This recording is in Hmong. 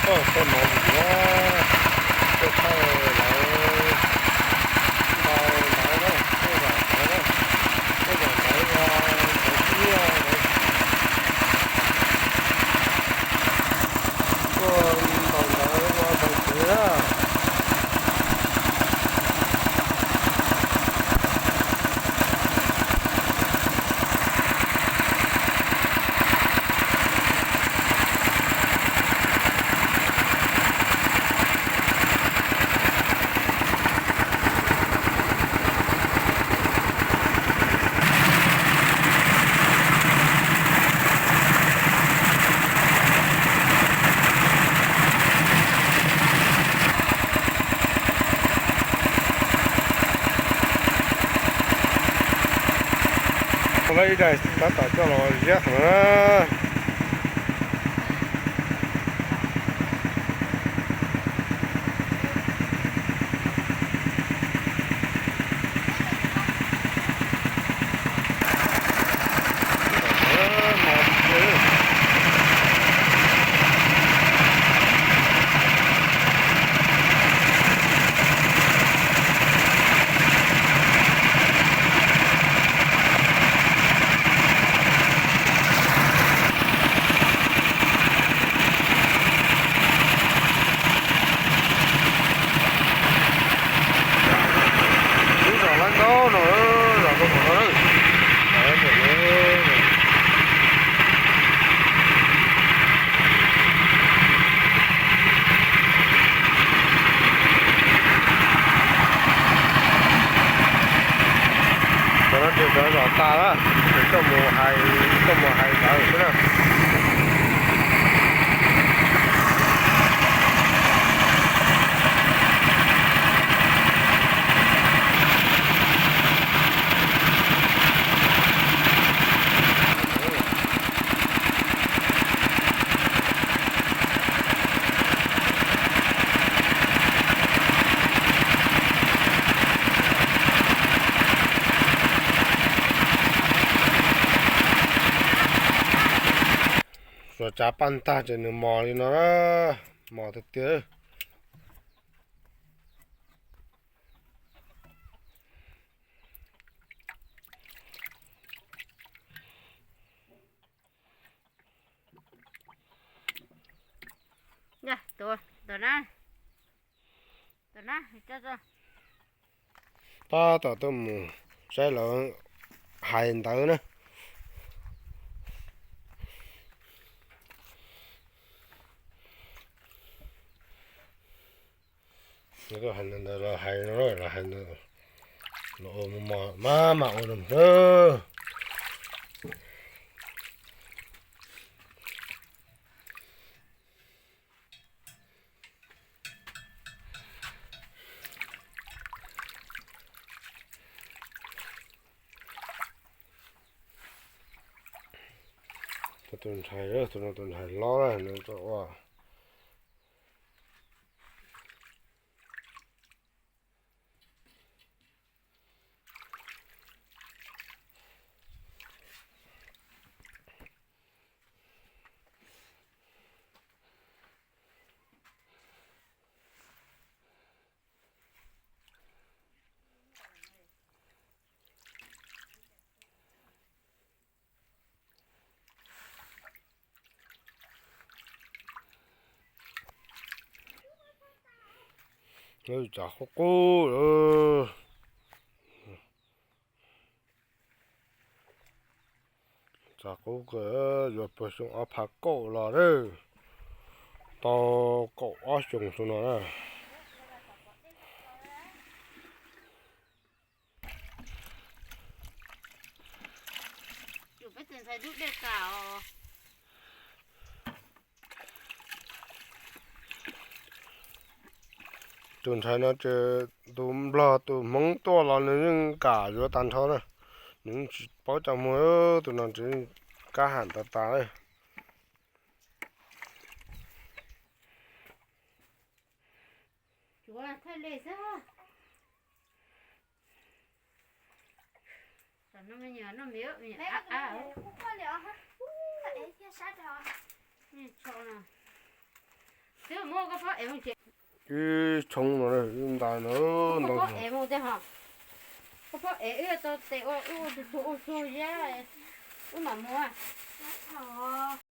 Tuaj no mus, tuaj thawj lawv ntau ntawv na, tuaj zam ntawv na, tuaj zam ntawv, ntawv txiab, tuaj ntaus ntawv ua ntawv tsev na. Lawv ib daim tab tom coj los ziab heev na. Lub zos Lab Ntaub no, zos rau qhov no na. Cov no ces cov zom tas lawm, ces coj mus hais, coj mus hais ntawv xwb na. Xuas tsav paj ntag ces nws mos li no na, mos tiag tiag. Tab tom tuaj mus saib lawv hais ntawv na. Tuaj hais ntawv, los hais no, los hais ntawv, los ua mos mos maj mam ua no xwb. Tus ntxhais, tus no tus ntxhais hlob na, nws tuaj ua. Tsav qub qub lawm. Tsav qub kawg, yuav puag xyoo ob phav kaum los lawm. Tau kaum ob xyoos tus no na. Tus ntxhais no ces tus nplog tus hmoob tuaj los nws yeej kam yuav tag nrho na. Nws yeej tsis paub coj mus, tus no ces kab ham tas tas li. Twb Muab koj phob ev mus tsev. Wb tshoob no, wb nta no, koj phob ev mus tej ho. Koj phob ev wb tau tes ua, wb ua tus tug ua tug yab, wb mam mus.